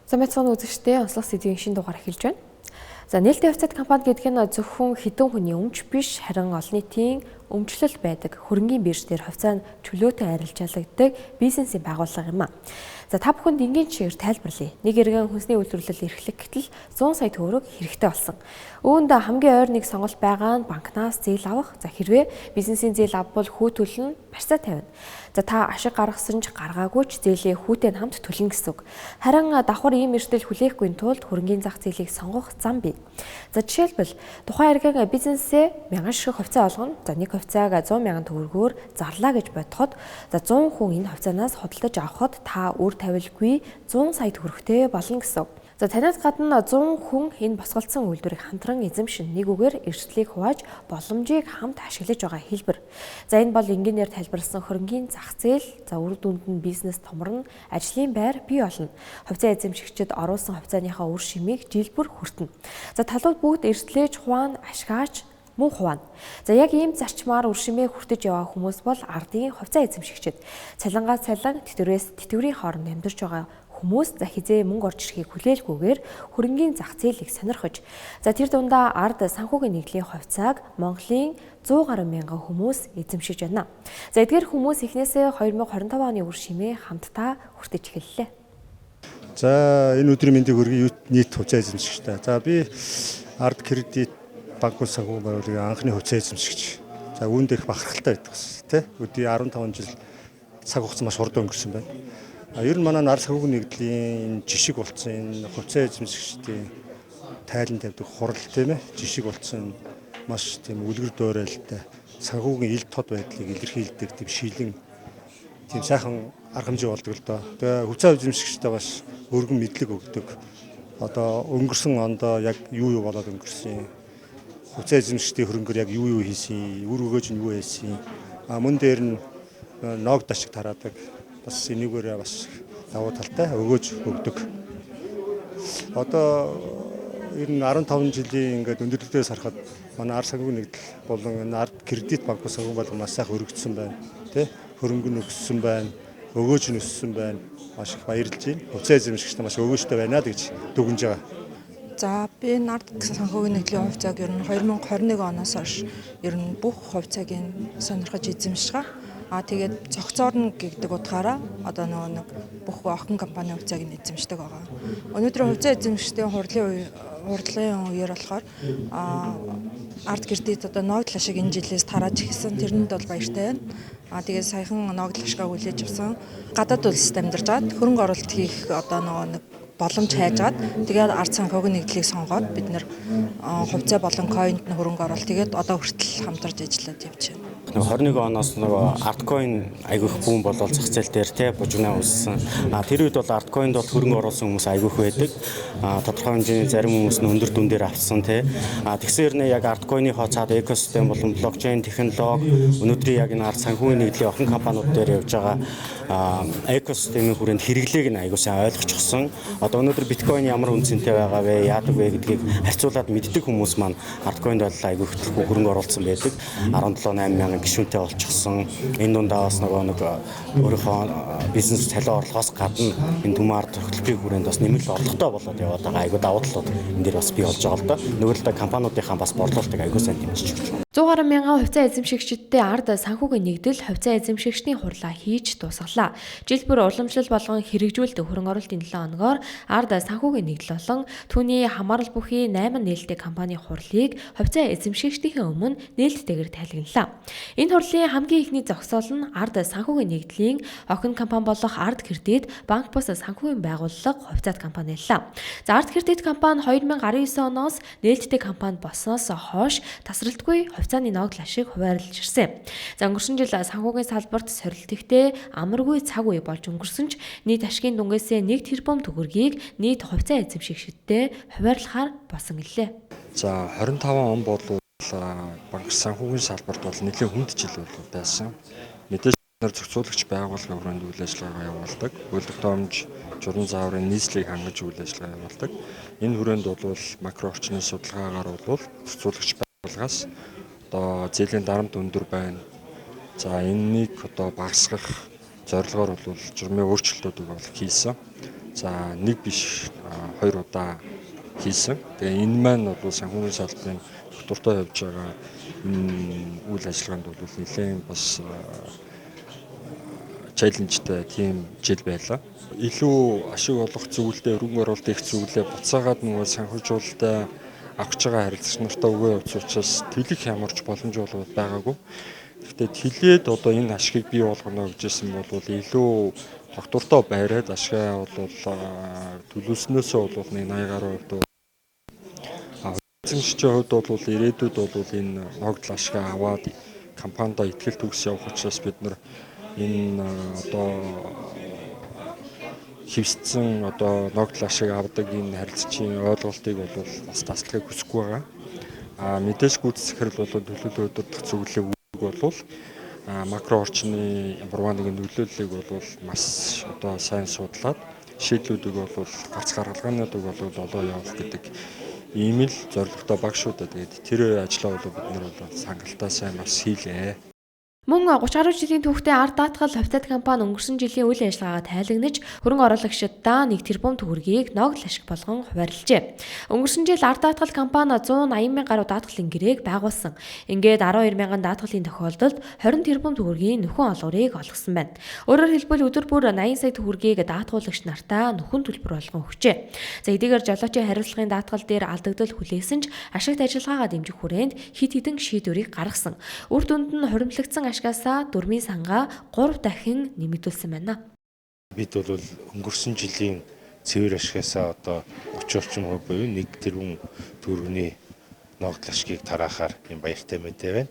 За мэцхан үзэгчдээ, онцлог сэдвийн шинэ дугаар эхэлж байна. За, нээлттэй хувьцаат компани гэдэг нь зөвхөн хэдэн хүний өмч биш, харин олон нийтийн өмчлөл байдаг хөрөнгийн бирж дээр хувьцаа нь чөлөөтэй арилжаалагддаг бизнесийн байгууллага юм а. За, та бүхэнд энгийн жишгээр тайлбарлая. Нэг иргэн хүнсний үйлдвэрлэл эрхлэх гэтэл 100 сая төгрөг хэрэгтэй болсон. Үүнд хамгийн ойр нэг сонголт байгаа нь банкнаас зээл авах. За, хэрвээ бизнесийн зээл авбал хүү төлнө, барьцаа тавина. За, та ашиг гаргасан ч гаргаагүй ч зээлээ хүүтэй нь хамт төлнө гэсэн үг. Харин давхар ийм эрсдэл хүлээхгүй тулд хөрөнгийн зах зээлийг сонгох зам бий. За, жишээлбэл, тухайн иргэн бизнесээ 1000 ширхэг хувьцаа олгоно. За, нэг хувьцааг 100 мянган төгрөгөөр зарлаа гэж бодоход, за, 100 хүн энэ хувьцаанаас худалдаж авахад та үр тавилгүй 100 сая төгрөгтэй болно гэсэн үг. За, танаас гадна 100 хүн энэ босголцсон үйлдвэрийг хамтран эзэмшин, нэг үгээр эрсдлийг хувааж, боломжийг хамт ашиглаж байгаа хэлбэр. За, энэ бол энгийнээр тайлбарласан хөрөнгийн зах зээл. За, үр дүнд нь бизнес томорно, ажлын байр бий болно. Хувьцаа эзэмшигчид оруулсан хувьцааныхаа үр шимийг жил бүр хүртэнэ. За, талууд бүгд эрсдлээж хуваана, ашгаач мөн хуваана. За, яг ийм зарчмаар үр шимээ хүртэж яваа хүмүүс бол ардын хувьцаа эзэмшигчид. Цалингаа цалин, тэтгэврээс тэтгэврийн хооронд амьдарч байгаа хүмүүс за хэзээ мөнгө орж ирэхийг хүлээлгүйгээр хөрөнгийн зах зээлийг сонирхож, за, тэр дундаа ард санхүүгийн нэгдлийн хувьцааг Монголын 100 гаруй мянган хүмүүс эзэмшиж байна. За, эдгээр хүмүүс эхнээсээ 2025 оны үр шимээ хамтдаа хүртэж эхэллээ. За, энэ өдрийн мэндийг хүргэе нийт хувьцаа эзэмшигчдээ. За, би Ард Кредит банк санхүү байгууллагын анхны хувьцаа эзэмшигч. За, үүнд их бахархалтай байдаг бас тий. Өдий 15 жил цаг хугацаа маш хурдан өнгөрсөн байна. А ер нь манай ард санхүүгийн нэгдлийн энэ жишг болсон энэ хувьцаа эзэмшигчдийн тайлан тавьдаг хурал, тийм ээ, жишг болсон маш тийм үлгэр дуурайлтай санхүүгийн ил тод байдлыг илэрхийлдэг тийм шилэн, тийм сайхан арга хэмжээ болдог л доо. Тэгээ хувьцаа эзэмшигчдээ бас өргөн мэдлэг өгдөг. Одоо өнгөрсөн ондоо яг юу юу болоод өнгөрсөн, хувьцаа эзэмшигчдийн хөрөнгөөр яг юу юу хийсэн, үр өгөөж нь юу байсан. А мөн дээр нь ноог дашиг тараадаг. Бас энийгээрээ бас давуу талтай өгөөж өгдөг. Одоо ер нь 15 жилийн ингээд өндөрлөлтөөс харахад манай ард санхүүгийн нэгдэл болон энэ Ард Кредит банк санхүү байгууллага маш сайхан өргөдсөн байна. Тэ, хөрөнгө нь өссөн байна, өгөөж нь өссөн байна. Маш их баярлж байна. Хувьцаа эзэмшигчид маш өгөөжтэй байна л гэж дүгнэж байгаа. За, би энэ ард санхүүгийн нэгдлийн хувьцааг ер нь 2021 оноос хойш ер нь бүх хувьцааг нь сонирхож эзэмшиж байгаа. А тэгээд цогцоорно гэдэг утгаараа одоо нөгөө нэг бүх охин компани хувьцааг нь эзэмшдэг байгаа. Өнөөдөр хувьцаа эзэмшигчдийн хурлын үеэр болохоор Ард Кредит одоо ногдол ашиг энэ жилээс тарааж эхэлсэн. Тэрэнд бол баяртай байна. А тэгээд саяхан ногдол ашгаа хүлээж авсан. Гадаад улсад амьдарч байгаад хөрөнгө оруулалт хийх одоо нөгөө нэг боломж хайжгаад, тэгээд ард санхүүгийн нэгдлийг сонгоод бид нэр хувьцаа болон coin д нь хөрөнгө оруулалт тэгээд одоо хүртэл хамтарч ажиллаад явж байна. 21 оноос нөгөө Ardcoin айгүйх boom болол зах зээл дээр те бужигнаа үүссэн. А тэр үед бол Ardcoin-д бол хөрөнгө оруулсан хүмүүс айгүйх байдаг. А тодорхой хэмжээний зарим хүмүүс нь өндөр дүн дээр авсан те. А тэгсэн хэрнээ яг Ardcoin-ийн цаад экосистем болон блокчейн технологи, өнөөдрийн яг энэ ард санхүүгийн нэгдлийн охин компаниуд дээр явж байгаа экосистемийн хүрээнд хэрэглээг нь айгуу сайн ойлгочихсон. Одоо өнөөдөр биткойн ямар үнэ цэнтэй байгаа вэ, яадаг вэ гэдгийг харьцуулаад мэддэг хүмүүс маань Ardcoin-д бол айгүй хөтөлбөр хөрөнгө оруулсан байдаг. 17 8 мянган гишүүнтэй болчихсон. Энэ дундаа бас нөгөө нэг өөрийнхөө бизнес цалин орлогоос гадна энэ түмэн ард хөтөлбөрийн хүрээнд бас нэмэлт орлоготой болоод яваад байгаа айгүй давуу талууд энэ дээр бас бий болж байгаа л доо. Нөгөө талдаа компаниудынхаа бас борлуулалтыг айгүй сайн дэмжиж өгч байна. 100 гаруй мянган хувьцаа эзэмшигчидтэй ард санхүүгийн нэгдэл хувьцаа эзэмшигчдийн хурлаа хийж дуусгалаа. Жил бүр уламжлал болгон хэрэгжүүлдэг хөрөнгө оруулалтын 7 хоногоор ард санхүүгийн нэгдэл болон түүний хамаарал бүхий 8 нээлттэй компани хурлыг хувьцаа эзэмшигчдийн өмнө нээлттэйгээр тайлагналаа. Энэ хурлын хамгийн эхний зогсоол нь ард санхүүгийн нэгдлийн охин компани болох Ард Кредит банк бус санхүүгийн байгууллага хувьцаат компани байлаа. За, Ард Кредит компани 2019 оноос нээлттэй компани болсноос хойш тасралтгүй хувьцааны ногдол ашиг хуваарлаж ирсэн. За, өнгөрсөн жил санхүүгийн салбарт сорилт ихтэй амаргүй цаг үе болж өнгөрсөн ч нийт ашигын дүнгээсээ 1 тэрбум төгрөгийг нийт хувьцаа эзэмшигчдэд хуваарлахаар болсон гэлээ. За, 25 он бол банк санхүүгийн салбарт бол нэлээн хүнд жил бол байсан. Мэдээж нар зохицуулагч байгууллагын хүрээнд үйл ажиллагаа явуулдаг. Хууль тогтоомж, журам зааврын нийслэлийг хангаж үйл ажиллагаа явуулдаг. Энэ хүрээнд бол макро орчны судалгаагаар бол зохицуулагч байгууллагаас одоо зээлийн дарамт өндөр байна. За, энэнийг одоо багасгах зорилгоор бол журмын өөрчлөлтүүдийг бол хийсэн. За нэг биш, хоёр удаа хийсэн. Тэгээ энэ маань бол санхүүгийн салбарын доктортой явж байгаа энэ үйл ажиллагаанд бол нэлээд бас challenge тэй тийм жил байлаа. Илүү ашиг олох зүйлдээ, хөрөнгө оруулалт их зүйлээ буцаагаад нөгөө санхүүжүүлэлтээ авах гэж байгаа харилцагч нартаа өгөө явц учраас тэлэх ямарч боломж бол байгаагүй. Гэхдээ тэлээд одоо энэ ашгийг бий болгоно гэжсэн бол илүү тогтвортой бариад ашгаа бол төлөвлөснөөсөө бол нэг 80 гаруй хувьд, эзэмшигчийн хувьд бол ирээдүйд бол энэ ногдол ашгаа аваад компанидаа ихтгэл төгс явах учраас бид нар энэ одоо хэвсдсэн одоо ногдол ашиг авдаг энэ харилцагчийн ойлголтыг бол бас таслахыг хүсэхгүй байгаа. А мэдээж гүйцэтгэх захирал бол төлөөлөл удирдах зөвлөлийн үүрэг бол макро орчны ямарваа нэгэн нөлөөллийг бол маш одоо сайн судлаад шийдлүүдийг бол гарц гаргалгаануудыг бол олоо явах гэдэг ийм л зорилготой баг шүү дээ. Тэгээд тэр ажлаа бол бид нар бол хангалттай сайн бас хийлээ. Мөн 30 гаруй жилийн түүхтэй Ард даатгал хувьцаат компани өнгөрсөн жилийн үйл ажиллагаагаа тайлагнаж, хөрөнгө оруулагчдаа 1 тэрбум төгрөгийг ногдол ашиг болгон хуваарлжээ. Өнгөрсөн жил Ард даатгал компани 180 мянган гаруй даатгалын гэрээг байгуулсан. Ингээд 12 мянган даатгалын тохиолдолд 20 тэрбум төгрөгийн нөхөн олуурыг олгосон байна. Өөрөөр хэлбэл өдөр бүр 80 сая төгрөгийг даатгуулагч нартаа нөхөн төлбөр болгон өгчээ. За, эдгээр жолоочийн хариуцлагын даатгал дээр алдагдал хүлээсэн ч ашигт ажиллагаагаа дэмжих хүрээнд хэд хэдэн шийдвэрийг гаргасан. Үр дүнд нь хуримтлагдсан ашгаасаа дөрмийн сангаа 3 дахин нэмэгдүүлсэн байна. Бид бол өнгөрсөн жилийн цэвэр ашгаасаа одоо 30 орчим хувь буюу 1 тэрбум төгрөгийн ногдол ашгийг тараахаар юм баяртай мэдээ байна.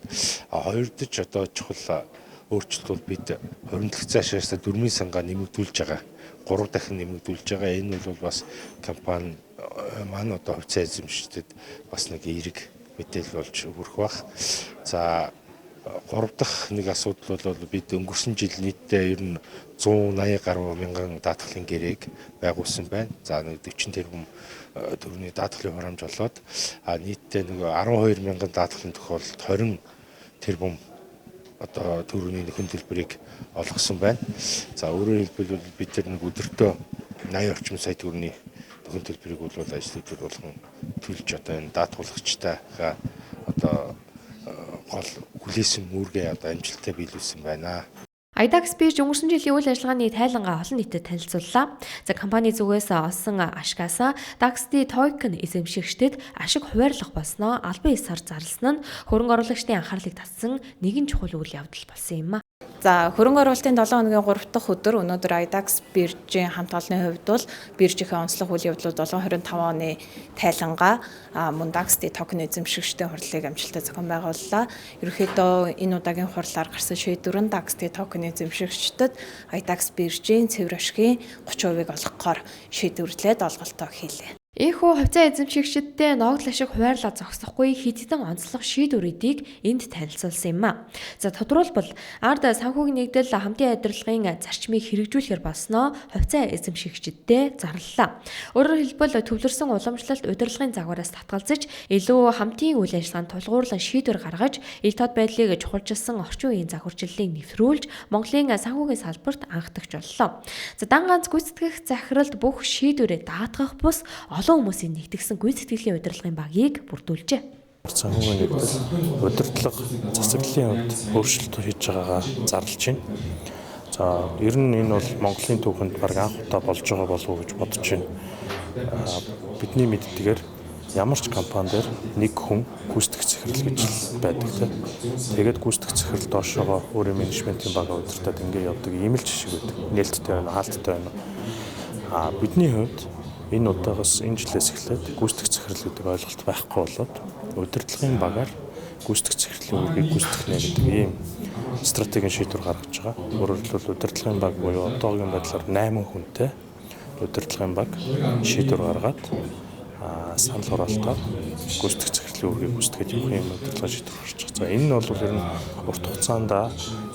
А хоёр дахь одоо чухал өөрчлөлт бол бид хуримтлагдсан ашгаасаа дөрмийн сангаа нэмэгдүүлж байгаа. 3 дахин нэмэгдүүлж байгаа. Энэ бол бас компани маань одоо хувьцаа эзэмшигчдэд бас нэг эерэг мэдээлэл болж хүрэх бах. За, гурав дахь нэг асуудал бол бид өнгөрсөн жил нийтдээ ер нь 180 гаруй мянган даатгалын гэрээг байгуулсан байна. За, нэг 40 тэрбум төгрөгийн даатгалын хураамж болоод нийтдээ нэг 12 мянган даатгалын тохиолдолд 20 тэрбум одоо төгрөгийн нөхөн төлбөрийг олгосон байна. За, өөрөөр хэлбэл бид тэр нэг өдөртөө 80 орчим сая төгрөгийн нөхөн төлбөрийг бол ажил өдөр болгон төлж одоо энэ даатгуулагчтайгаа одоо гол хүлээсэн үүргээ одоо амжилттай биелүүлсэн байна. IDAX бирж өнгөрсөн жилийн үйл ажиллагааны тайлангаа олон нийтэд танилцууллаа. За, компани зүгээс олсон ашгаасаа DAX-д токен эзэмшигчдэд ашиг хуваарлах болсноо албан ёсоор зарласан нь хөрөнгө оруулагчдын анхаарлыг татсан нэгэн чухал үйл явдал болсон юм а. За, хөрөнгө оруулалтын 7 хоногийн 3 дахь өдөр өнөөдөр IDAX биржийн хамт олонны хувьд бол биржийнхээ онцлог үйл явдлууд 725 оны тайлангаа, мөн DAX-д токен эзэмшигчдийн хурлыг амжилттай зохион байгууллаа. Ерөнхийдөө энэ удаагийн хурлаар гарсан шийдвэр нь DAX-д токен эзэмшигчдэд IDAX биржийн цэвэр ашигын 30%-ыг олгохоор шийдвэрлээд олголтоо хийлээ. Ийхүү хувьцаа эзэмшигчдээ ногдол ашиг хуваарлаа зогсохгүй хэд хэдэн онцлог шийдвэрүүдийг энд танилцуулсан юм а. За, тодруулбал Ард санхүүгийн нэгдэл хамтын удирдлагын зарчмыг хэрэгжүүлэхээр болсноо хувьцаа эзэмшигчдээ зарлалаа. Өөрөөр хэлбэл төвлөрсөн уламжлалт удирдлагын загвараас татгалзаж, илүү хамтын үйл ажиллагаанд тулгуурлан шийдвэр гаргаж, ил тод байдлыг чухалчилсан орчин үеийн загварчлалыг нэвтрүүлж, Монголын санхүүгийн салбарт анхдагч боллоо. За, дан ганц гүйцэтгэх захиралд бүх шийдвэрээ даатгах бус олон хүмүүсийн нэгтгсэн гүйцэтгэлийн удирдлагын багийг бүрдүүлжээ. Санхүүгийн нэгдэл удирдлага засаглалын хувьд өөрчлөлт хийж байгаагаа зарлж байна. За, ер нь энэ бол Монголын түүхэнд баг анх удаа болж байгаа болов уу гэж бодож байна. Бидний мэддгээр ямар ч компани дээр нэг хүн гүйцэтгэх захирал гэж байдаг тийм. Тэгээд гүйцэтгэх захирал доошоогоо өөрийн менежментийн бага удирдаад ингэ явдаг ийм л жишг байдаг. Нээлттэй байна, хаалттай байна. А бидний хувьд энэ удаагаас, энэ жилээс эхлээд гүйцэтгэх захирал гэдэг ойлголт байхгүй болоод удирдлагын багаар гүйцэтгэх захирлын үүргийг гүйцэтгэх гэдэг ийм стратегийн шийдвэр гаргаж байгаа. Өөрөөр хэлбэл удирдлагын баг буюу одоогийн байдлаар 8 хүнтэй удирдлагын баг шийдвэр гаргаад, санал хураалтаар гүйцэтгэх захирлын үүргийг гүйцэтгэж явах юм удирдлагын шийдвэр гарч байгаа. За, энэ нь бол ер нь урт хугацаанд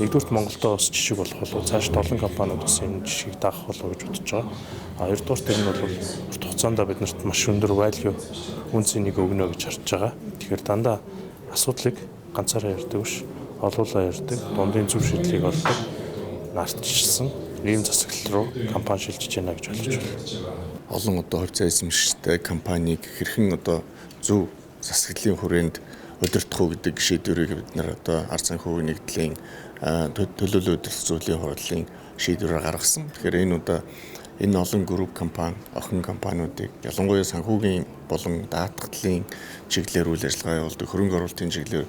нэгдүгээрт Монголдо бас жишг болох болов, цаашд олон компаниуд бас энэ жишгийг дагах болов гэж бодож байгаа. А хоёрдугаарт энэ бол урт хугацаанд биднэрт маш өндөр value, үнэ цэнийг өгнө гэж харж байгаа. Тэгэхээр дандаа асуудлыг ганцаараа ярьдаг биш, олуулаа ярьдаг, дундын зөв шийдлийг олдог, нардчилсан Ийм засаглал руу компани шилжиж байна гэж ойлгож байна. Олон одоо хувьцаа эзэмшигчтэй компанийг хэрхэн одоо зөв засаглалын хүрээнд удирдах уу гэдэг шийдвэрийг бид нар одоо ард санхүүгийн нэгдлийн төлөөлөл удирдах зүйлийн хурлын шийдвэрээр гаргасан. Тэгэхээр энэ удаа энэ олон групп компани, охин компаниудыг ялангуяа санхүүгийн болон даатгалын чиглэлээр үйл ажиллагаа явуулдаг, хөрөнгө оруулалтын чиглэлээр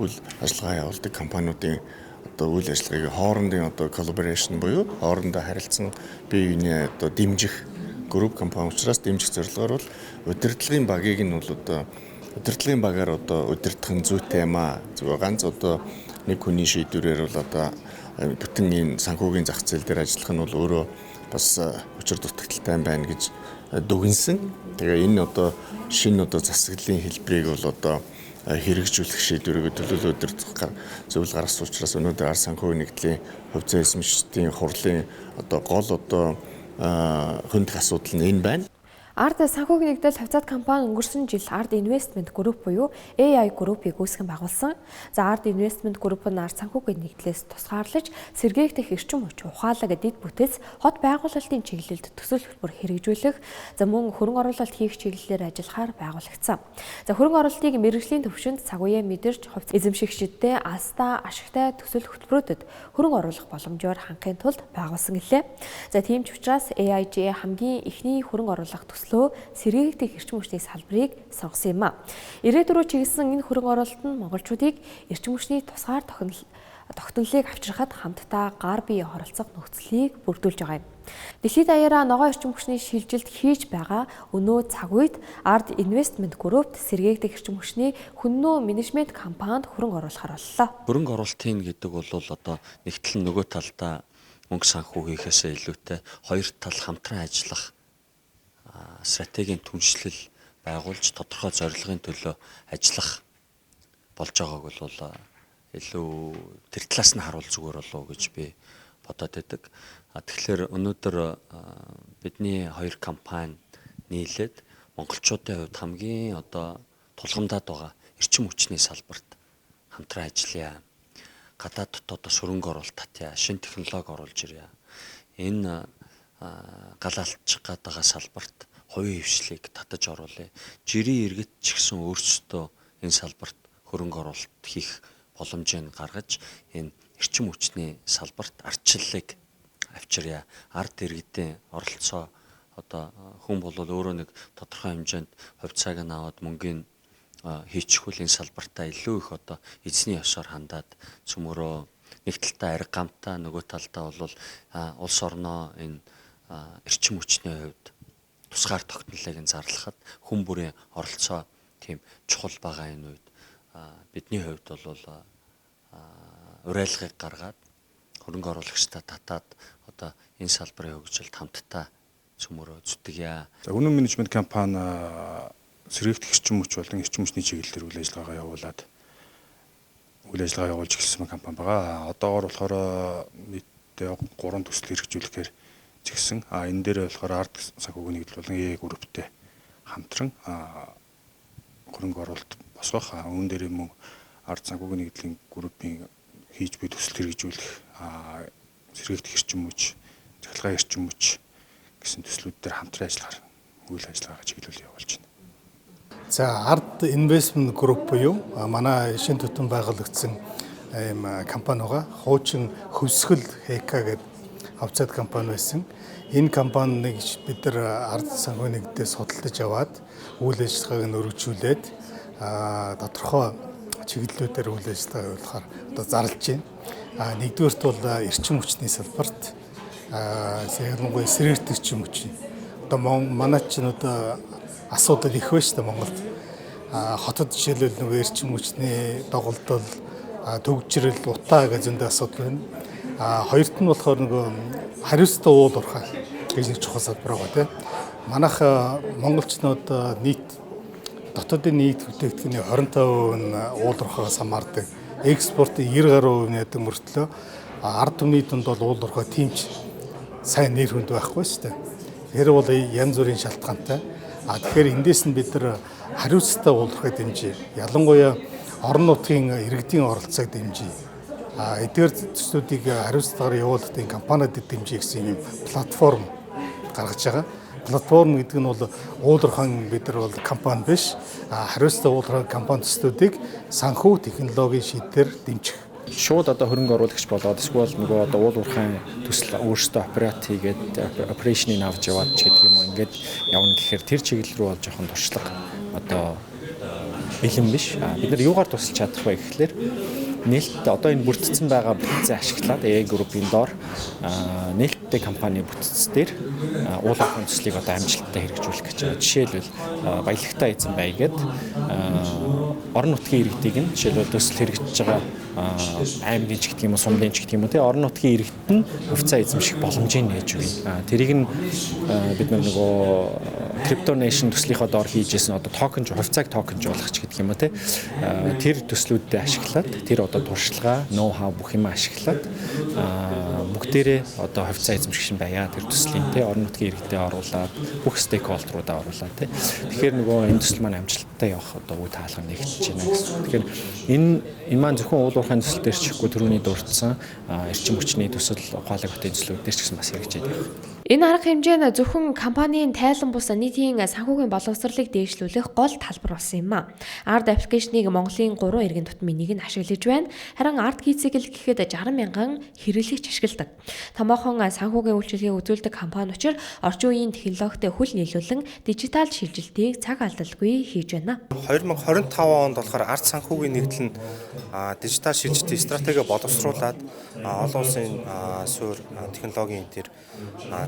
үйл ажиллагаа явуулдаг компаниудын одоо үйл ажиллагааг хоорондын одоо collaboration буюу хоорондоо харилцан бие биенээ одоо дэмжих групп компани учраас дэмжих зорилгоор бол удирдлагын багийг нь бол одоо удирдлагын багаар одоо удирдах нь зүйтэй юм аа. Зүгээр ганц одоо нэг хүний шийдвэрээр бол одоо бүтэн энэ санхүүгийн зах зээл дээр ажиллах нь бол өөрөө бас учир дутагдалтай байна гэж дүгнсэн. Тэгээ энэ одоо шинэ одоо засаглалын хэлбэрийг бол одоо хэрэгжүүлэх шийдвэрийг төлөөлөл удирдах зөвлөл гаргасан учраас өнөөдөр ард санхүүгийн нэгдлийн хувьцаа эзэмшигчдийн хурлын одоо гол одоо хөндөх асуудал нь энэ байна. Ард санхүүгийн нэгдэл хувьцаат компани өнгөрсөн жил Ард Investment Group буюу AI Group-ыг үүсгэн байгуулсан. За, Ард Investment Group нь Ард санхүүгийн нэгдлээс тусгаарлаж сэргээгдэх эрчим хүч, ухаалаг, дэд бүтэц, хот байгуулалтын чиглэлд төсөл хөтөлбөр хэрэгжүүлэх, за мөн хөрөнгө оруулалт хийх чиглэлээр ажиллахаар байгуулагдсан. За, хөрөнгө оруулалтыг мэргэжлийн төвшөнд цаг үеэ мэдэрч хувьцаа эзэмшигчдэд алстаа ашигтай төсөл хөтөлбөрүүдэд хөрөнгө оруулах боломжоор хангахын тулд байгуулсан гэлээ. За, тийм ч учраас AIG хамгийн эхний хөрөнгө оруулах төслөө сэргээгдэх эрчим хүчний салбарыг сонгосон юм а. Ирээдүй рүү чиглэсэн энэ хөрөнгө оруулалт нь монголчуудыг эрчим хүчний тусгаар тогтнолыг авчрахад хамтдаа гар бие оролцох нөхцөлийг бүрдүүлж байгаа юм. Дэлхийд даяараа ногоон эрчим хүчний шилжилт хийж байгаа өнөө цаг үед Ард Investment Group сэргээгдэх эрчим хүчний хөннөө менежмент компанид хөрөнгө оруулахар боллоо. Хөрөнгө оруулалтын гэдэг бол одоо нэг тал нь нөгөө талдаа мөнгө санхүү хийхээсээ илүүтэй хоёр тал хамтран ажиллах стратегийн түншлэл байгуулж тодорхой зорилгын төлөө ажиллах болж байгааг бол илүү тэр талаас нь харуул зүгээр болов уу гэж би бодоод байдаг. Тэгэхээр өнөөдөр бидний хоёр компани нийлээд монголчуудын хувьд хамгийн одоо тулгамдаад байгаа эрчим хүчний салбарт хамтран ажиллая. Гадаад дотоодоос хөрөнгө оруулалт татъя, шинэ технологи оруулж ирье. Энэ гал алдчих гээд байгаа салбарт хувийн хвшлийг татаж оруулъя. Жирийн иргэд ч гэсэн өөрсдөө энэ салбарт хөрөнгө оруулалт хийх боломжийг гаргаж энэ эрчим хүчний салбарт ардчлалыг авчиръя. Ард иргэдийн оролцоо одоо хүн бол өөрөө нэг тодорхой хэмжээнд хувьцааг нь аваад мөнгөний хийчихвэл энэ салбартаа илүү их одоо эзний ёсоор хандаад цөмөрөө нэг талдаа арга гамтаа нөгөө талдаа бол улс орноо энэ эрчим хүчний хувьд тусгаар тогтнолыг нь зарлахад хүн бүрийн оролцоо тийм чухал байгаа. Энэ үед бидний хувьд бол уриалгыг гаргаад хөрөнгө оруулагчдаа татаад одоо энэ салбарын хөгжилд хамтдаа цөмөрөө зүтгэе. За, Үнэн менежмент компани сэргээгдэх эрчим хүч болон эрчим хүчний чиглэлээр үйл ажиллагаагаа явуулаад үйл ажиллагаа явуулж эхэлсэн компани байгаа. Одоогор болохоор нийтдээ 3 төсөл хэрэгжүүлэхээр зэгсэн. Энэ дээр болохоор Ард санхүүгийн нэгдэл болон EA групптэй хамтран хөрөнгө оруулалт босгох. Үүн дээр мөн Ард санхүүгийн нэгдлийн группийн хийж буй төсөл хэрэгжүүлэх, сэргээгдэх эрчим хүч, цахилгаан эрчим хүч гэсэн төслүүд дээр хамтран ажиллахаар үйл ажиллагаагаа чиглүүл явуулж байна. За, Ард Investment Group буюу манай шинэ төтөн байгуулагдсан ийм компани байгаа. Хуучин Хөвсгөл ХК гэдэг хувьцаат компани байсан. Энэ компанийг бид нар Ард санхүүгийн нэгдлээс худалдаж аваад үйл ажиллагааг нь өргөжүүлээд тодорхой чиглэлүүдээр үйл ажиллагаа явуулахаар одоо зарлж байна. Нэгдүгээрт бол эрчим хүчний салбарт, ялангуяа сэргээгдэх эрчим хүч. Одоо манай чинь одоо асуудал их байна шүү дээ Монголд. Хотод жишээлбэл нөгөө эрчим хүчний доголдол, төгжрөл, утаа гэх зөндөө асуудал байна. Хоёрт нь болохоор нөгөө хариуцлагатай уул уурхай гэж нэг чухал салбар байгаа, тийм. Манайх монголчнууд нийт дотоодын нийт бүтээгдэхүүний 25% нь уул уурхайгаас хамаардаг. Экспортын 90 гаруй хувь нь яадаг мөртлөө ард түмний дунд бол уул уурхай тийм ч сайн нэр хүнд байхгүй шүү дээ. Тэр бол янз бүрийн шалтгаантай. Тэгэхээр эндээс нь бид нар хариуцлагатай уул уурхай дэмжиж, ялангуяа орон нутгийн иргэдийн оролцоог дэмжиж. Эдгээр төслүүдийг хариуцлагаар явуулах энэ компаниудад дэмжих гэсэн юм платформ гаргаж байгаа. Платформ гэдэг нь бол уулуурхан бид нар бол компани биш. Хариуцлага уулуурхан компани төслүүдийг санхүү технологийн шийдээр дэмжих. Шууд одоо хөрөнгө оруулагч болоод эсвэл нөгөө одоо уул уурхайн төсөл өөрсдөө операт хийгээд операшныг авч яваад ч гэдэг юм уу, ингээд явна гэхээр тэр чиглэл рүү бол жоохон туршлага одоо бэлэн биш. Бид нар юугаар тусалж чадах вэ гэхлээр нээлттэй одоо энэ бүрдсэн байгаа бүтцээ ашиглаад AI Group-ийн доор нээлттэй компани бүтц дээр уул уурхайн төслийг одоо амжилттай хэрэгжүүлэх гэж байгаа. Жишээлбэл баялагтай эзэн бай гээд орон нутгийн иргэдийг нь жишээлбэл төсөл хэрэгжиж байгаа аймгийн ч гэдэг юм уу, сумлын ч гэдэг юм уу, тий, орон нутгийн иргэдэд нь хувьцаа эзэмших боломжийг нээж өгнө. Тэрийг нь бид нар нөгөө Crypto Nation төслийнхөө доор хийж исэн одоо токен, хувьцааг токенжуулах ч гэдэг юм уу, тий, тэр төслүүдэд ашиглаад тэр одоо туршлага, ноу хау бүх юм ашиглаад бүгдээрээ одоо хувьцаа эзэмшигч байя тэр төслийн, тий, орон нутгийн иргэдэд оруулаад бүх стейкхолдеруудаа оруулаад, тий. Тэгэхээр нөгөө энэ төсөл маань амжилттай явах одоо үе таалга нэгтэж байна гэсэн. Тэгэхээр энэ маань зөвхөн уул уурхайн төсөл дээр ч ихгүй, түрүүний дурдсан эрчим хүчний төсөл, ухаалаг хотын төслүүд дээр ч гэсэн бас хэрэгжээд явах. Энэ арга хэмжээ нь зөвхөн компанийн тайлан бус нийтийн санхүүгийн боловсролыг дээшлүүлэх гол талбар болсон юм а. Ард аппликейшнийг Монголын 3 иргэн тутмын нэг нь ашиглаж байна. Харин Ард Кицэгэл гэхэд 60 мянган хэрэглэгч ашигладаг. Томоохон санхүүгийн үйлчилгээг үзүүлдэг компани учраас орчин үеийн технологитой хөл нийлүүлэн дижитал шилжилтийг цаг алдалгүй хийж байна. 2025 онд болохоор Ард санхүүгийн нэгдэл нь дижитал шилжилтийн стратеги боловсруулад олон улсын суурь технологийн тэр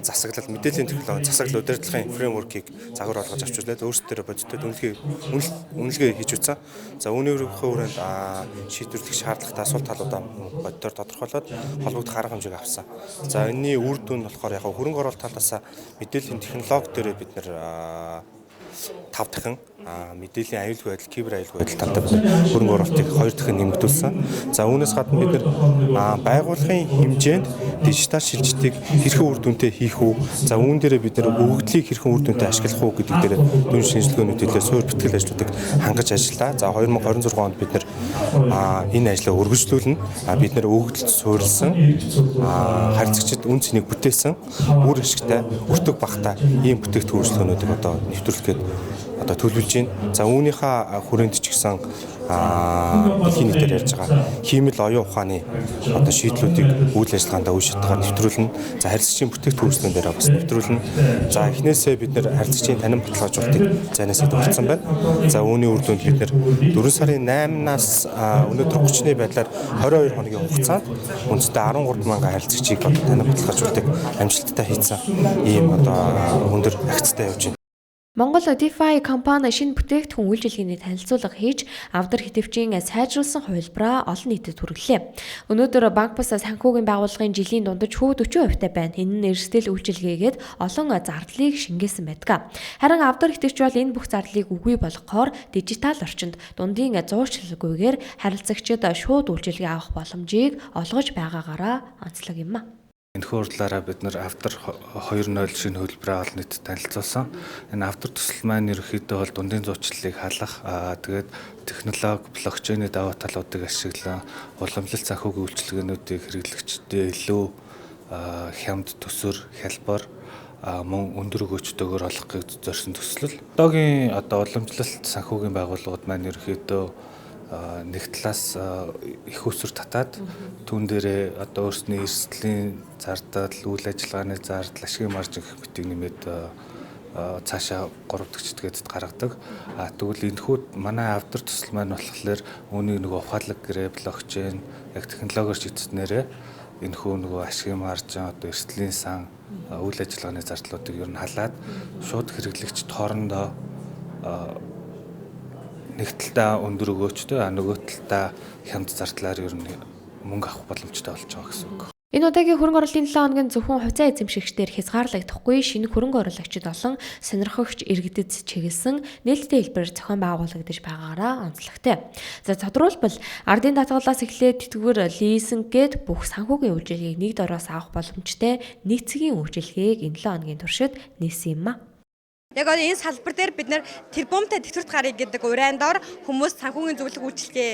засаглал, мэдээллийн технологи, засаглал удирдлагын фреймворкийг загвар болгож авч үзлээд өөрсдөө бодиттой үнэлгээ хийж үзсэн. За, үүнийхээ хүрээнд шийдвэрлэх шаардлагатай асуулт талуудаа бодитоор тодорхойлоод холбогдох арга хэмжээг авсан. За, энэний үр дүн нь болохоор яг хөрөнгө оруулалт талаас мэдээллийн технологи дээр бид нэр 5 дахин, мэдээллийн аюулгүй байдал, кибер аюулгүй байдал талтай бид хөрөнгө оруулалтыг 2 дахин нэмэгдүүлсэн. За, үүнээс гадна бид нар байгууллагын хэмжээнд дижитал шилжилтийг хэрхэн үр дүнтэй хийх үү? За, үүн дээрээ бид нар өгөгдлийг хэрхэн үр дүнтэй ашиглах уу гэдэг дээр дүн шинжилгээнүүд хэлээ суур бэлтгэл ажлуудыг хангаж ажиллаа. За, 2026 онд бид нар энэ ажлаа өргөжлүүлнэ. Бид нар өгөгдөлд суурилсан, харилцагчид үн цэнийг бүтээсэн, үр ашигтай, өртөг багатай ийм бүтээгдэхүүн үйлчилгээнүүдийг одоо нэвтрүүлэх гээд одоо төлөвлөж байна. За, үүнийхээ хүрээнд ч гэсэн дэлхийн нийтээр ярьж байгаа хиймэл оюун ухааны одоо шийдлүүдийг үйл ажиллагаанд үе шатгаар нэвтрүүлнэ. За, харилцагчийн бүтээгдэхүүн үйлчилгээн дээр бас нэвтрүүлнэ. За, эхнээсээ бид нэр харилцагчийн танин баталгаажуулалтыг зайнаасаа дурдсан байна. За, үүний үр дүнд бид нэр 4 сарын 8-наас өнөөдөр 30-ны байдлаар 22 хоногийн хугацаанд үндсэндээ 13 мянган харилцагчийг одоо танин баталгаажуулалтыг амжилттай хийсэн ийм одоо өндөр агцтай явж байна. Монгол DeFi компани шинэ бүтээгдэхүүн үйлчилгээний танилцуулга хийж авдар хитвчийн сайжруулсан хувилбараа олон нийтэд хүргэлээ. Өнөөдөр банк бус санхүүгийн байгууллагын жилийн дундаж хүү 40% байна. Энэ нь эрсдэл үйлчилгээгээд олон зардлыг шингээсэн байдаг. Харин авдар хитвч бол энэ бүх зардлыг үгүй болгохоор дижитал орчинд дундын зуурчлалгүйгээр харилцагчид шууд үйлчилгээ авах боломжийг олгож байгаагаараа онцлог юм а. Энэхүү хурлаараа бид нар Авдар 2.0 шинэ хөлбөрөө олон нийтэд танилцуулсан. Энэ Авдар төсөл маань ерөнхийдөө бол дундын зуучлалыг халах, тэгээд технологи, блокчейний давуу талуудыг ашиглан уламжлалт санхүүгийн үйлчилгээнүүдийг хэрэглэгчдэд илүү хямд, төсөр, хялбар, мөн өндөр өгөөчтэйгээр олгохыг зорьсон төсөл. Одоогийн одоо уламжлалт санхүүгийн байгууллагууд маань ерөнхийдөө нэг талаас их усүр татаад түүн дээрээ одоо өөрсний эрсдлийн зардал, үйл ажиллагааны зардал, ашигын маржин гэх мэтийг нэмээд цаашаа 3 дахь читгээд гаргадаг. А тэгвэл энэхүү манай Авдар төсөл маань болохоор үүнийг нөгөө ухаалаг гэрээ, блокчейн яг технологиор шийдснээрээ энэхүү нөгөө ашигын маржин, одоо эрсдлийн сан, үйл ажиллагааны зардлуудыг ер нь халаад шууд хэрэглэгчд хоорондоо нэг талдаа өндөр өгөөчтэй, нөгөө талдаа хямд зардлаар ер нь мөнгө авах боломжтой болж байгаа гэсэн үг. Энэ удаагийн хөрөнгө оруулалтын 7 хоногийн зөвхөн хувьцаа эзэмшигчдээр хязгаарлагдахгүй, шинэ хөрөнгө оруулагчид болон сонирхогч иргэдэд чиглэсэн нээлттэй хэлбэрээр зохион байгуулагдаж байгаагаараа онцлогтой. За, тодруулбал ардын даатгалаас эхлээд тэтгэвэр, лизинг гээд бүх санхүүгийн үйлчилгээг нэг дороос авах боломжтой нийцгийн үйлчилгээг энэ 7 хоногийн туршид нээсэн юм а. Яг одоо энэ салбар дээр бид нэр тэрбумтай тэтгэврт гарыг гэдэг уриан дор хүмүүс санхүүгийн зөвлөх үйлчилгээ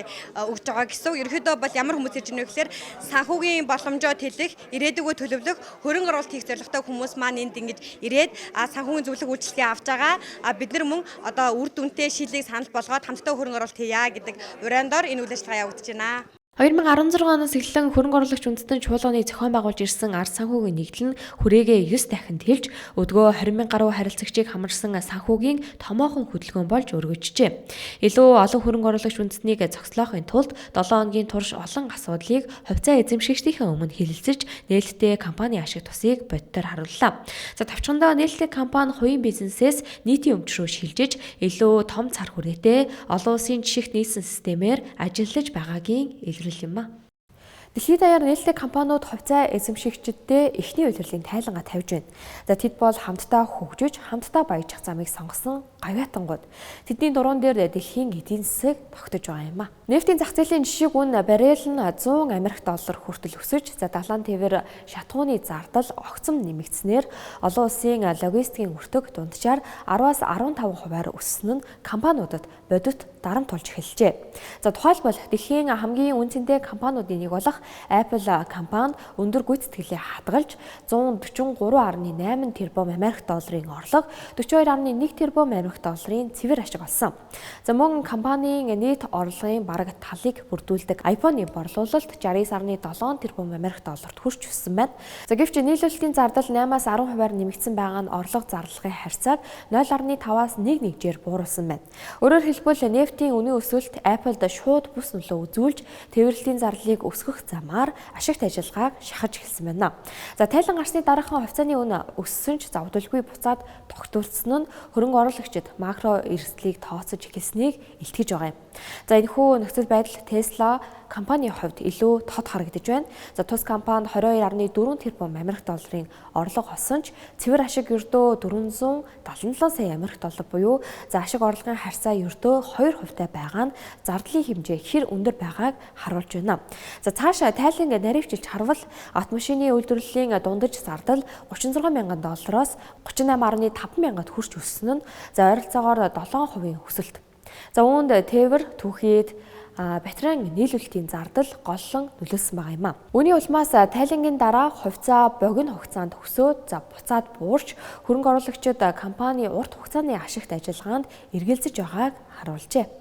өгж байгаа гэсэн. Ерөнхийдөө бол ямар хүмүүс ирж байна вэ гэхээр санхүүгийн боломжоо тэлэх, ирээдүгөө төлөвлөх, хөрөнгө оруулалт хийх зорилготой хүмүүс маань энд ингэж ирээд санхүүгийн зөвлөх үйлчилгээ авч байгаа. Бид нар мөн одоо үр дүнтэй шийдлийг санал болгоод хамтдаа хөрөнгө оруулалт хийя гэдэг уриан дор энэ үйл ажиллагаа явагдаж байна. 2016 оноос эхлэн хөрөнгө оруулагч үндэстэн чуулганы зохион байгуулж ирсэн ард санхүүгийн нэгдэл нь хүрээгээ 9 дахин тэлж өдгөө 20 мянган гаруй харилцагчийг хамарсан санхүүгийн томоохон хөдөлгөөн болж өргөжжээ. Илүү олон хөрөнгө оруулагч үндэстнийг зогслоохын тулд 7 хоногийн турш олон асуудлыг хувьцаа эзэмшигчдийнхээ өмнө хэлэлцэж нээлттэй компани ашиг тусыг бодитоор харууллаа. За товчхондоо нээлттэй компани хувийн бизнесээс нийтийн өмч рүү шилжиж илүү том цар хүрээтэй олон улсын жишгт нийлсэн системээр ажиллаж байгаагийн илрэл юм а. Дэлхийд даяар нээлттэй компаниуд хувьцаа эзэмшигчдэд эхний улирлын тайлангаа тавьж байна. За тэд бол хамтдаа хөгжиж, хамтдаа баяжих замыг сонгосон гавьяатангууд. Тэдний дуруун дээр дэлхийн эдийн засаг тогтож байгаа юм а. Нефтийн зах зээлийн жишиг үн баррел нь 100 Америк доллар хүртэл өсөж, за далайн тээвэр шатхууны зардал огцом нэмэгдсэнээр олон улсын логистикийн өртөг дунджаар 10-аас 15 хувиар өссөн нь компаниудад бодит дарамт болж эхэлжээ. За тухайлбал дэлхийн хамгийн үн цэнтэй компаниудын нэг болох Apple компани өндөр гүйцэтгэлээ хадгалж 143.8 тэрбум Америк долларын орлого, 42.1 тэрбум Америк долларын цэвэр ашиг олсон. За мөн компанийн нийт орлогын бараг талыг бүрдүүлдэг iPhone-ы борлуулалт 69.7 тэрбум Америк долларт хүрч өссөн байна. За гэвч нийлүүлэлтийн зардал 8-аас 10 хувиар нэмэгдсэн байгаа нь орлого зарлагын харьцааг 0.5-аас 1.1-ээр бууруулсан байна. Өөрөөр хэлбэл нефтийн үнийн өсөлт Apple-д шууд бүс нөлөө үзүүлж тээвэрлэлийн зарлалыг өсгөх замаар ашигт ажиллагааг шахаж эхэлсэн байна. За тайлан гарсны дараахан хувьцааны үн өссөн ч зовдолгүй буцаад тогтуулсан нь хөрөнгө оруулагчид макро эрсдлийг тооцож эхэлснийг илтгэж байгаа юм. За энэхүү нөхцөл байдал Tesla компанийн хувьд илүү тод харагдаж байна. За тус компани 22.4 тэрбум Америк долларын орлого олсон ч цэвэр ашиг ердөө 477 сая Америк доллар буюу за ашиг орлогын харьцаа ердөө 2% байгаа нь зардлын хэмжээ хэр өндөр байгааг харуулж байна. За цаашаа тайлан наривчилж харвал автомашины үйлдвэрлэлийн дундаж зардал 36 мянган доллароос 38.5 мянгад хүрч өссөн нь за ойролцоогоор 7% өсөлт. За үүнд тээвэр, түүхийд, батарейн нийлүүлэлтийн зардал голлон нөлөөлсөн байгаа юм а. Үүний улмаас тайлангийн дараа хувьцаа богино хугацаанд өсөөд за буцаад буурч хөрөнгө оруулагчид компани урт хугацааны ашигт ажиллагаанд эргэлзэж байгааг харуулжээ.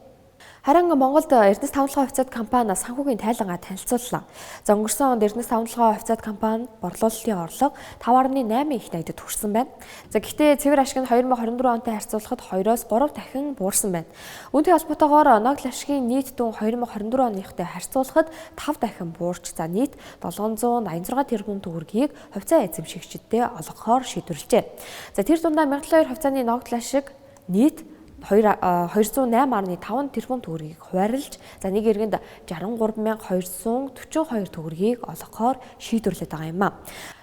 Харин Монголд Эрдэнэс тавталгаа хувьцаат компани санхүүгийн тайлангаа танилцууллаа. За өнгөрсөн онд Эрдэнэс тавталгаа хувьцаат компани борлуулалтын орлого 5.8 их найдад хүрсэн байна. За гэхдээ цэвэр ашиг нь 2024 онтой харьцуулахад 2-оос 3 дахин буурсан байна. Үүнтэй холбоотойгоор ногдол ашигын нийт дүн 2024 оныхтой харьцуулахад 5 дахин буурч за нийт 786 тэрбум төгрөгийг хувьцаа эзэмшигчдэд олгохоор шийдвэрлэжээ. За тэр дундаа 1072 хувьцааны ногдол ашиг нийт 208.5 тэрбум төгрөгийг хуваарлж за нэг иргэнд 63,242 төгрөгийг олгохоор шийдвэрлээд байгаа юм а.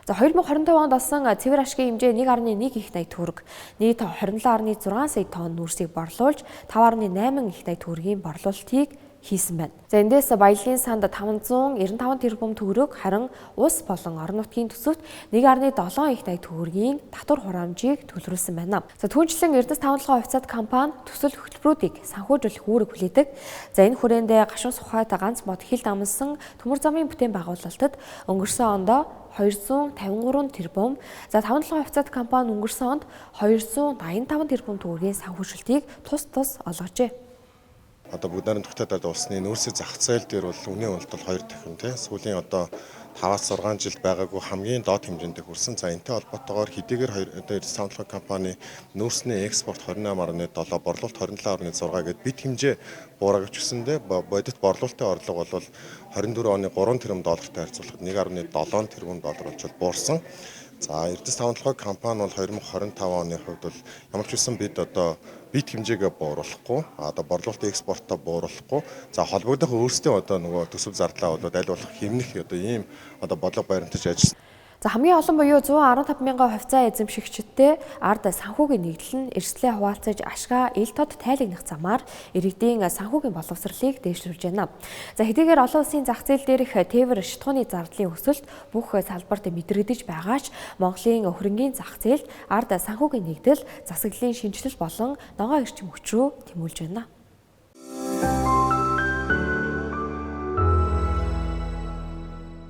За 2025 онд олсон цэвэр ашигын хэмжээ 1.1 их 80 төгрөг, нийт 27.6 сая тонн нүүрсийг борлуулж 5.8 их 80 төгрөгийн борлуулалтыг хийсэн байна. За эндээс баялагын санд 595 тэрбум төгрөг, харин улс болон орон нутгийн төсөвт 1.7 их 80 төгрөгийн татвар хураамжийг төлрүүлсэн байна. За түүнчлэн Эрдэнэс тавталгаа хувьцаат компани төсөл хөтөлбөрүүдийг санхүүжүүлэх үүрэг хүлээдэг. За энэ хүрээндээ гашуун сухайд ганц мод хил дамнасан төмөр замын бүтээн байгуулалтад өнгөрсөн ондоо 253 тэрбум, за 57 хувьцаат компани өнгөрсөн онд 285 тэрбум төгрөгийн санхүүжилтийг тус тус олгожээ. Одоо бүгд найрамдах Хятадд улсны нүүрсийн зах зээл дээр бол үнийн уналт бол 2 дахин тий сүүлийн одоо 5-6 жил байгаагүй хамгийн доод хэмжээнд хүрсэн. За энэтэй холбоотойгоор хэдийгээр одоо Эрдэнэс тавталгаа компани нүүрсний экспорт 28.7, борлуулалт 27.6 гээд бит хэмжээ буураагч гэсэндээ бодит борлуулалтын орлого бол 24 оны 3 тэрбум доллартай харьцуулахад 1.7 тэрбум доллар болж буурсан. За Эрдэнэс тавталгаа компани бол 2025 оны хувьд бол ямар ч үсэн бид одоо бит хэмжээгээ бууруулахгүй, одоо борлуулалтын экспортоо бууруулахгүй, за холбогдох өөрсдийн одоо нөгөө төсөв зардлаа бол аль болох хэмнэх одоо ийм одоо бодлого баримтаж ажилласан. За, хамгийн олон буюу 115 мянган хувьцаа эзэмшигчидтэй Ард санхүүгийн нэгдэл нь эрсдлээ хуваалцаж ашгаа ил тод тайлагнах замаар иргэдийн санхүүгийн боловсролыг дээшлүүлж байна. За, хэдийгээр олон улсын зах зээл дээрх тээвэр шатхууны зардлын өсөлт бүх салбарт мэдрэгдэж байгаа ч Монголын хөрөнгийн зах зээлд Ард санхүүгийн нэгдэл засаглалын шинэчлэл болон ногоон эрчим хүч рүү тэмүүлж байна.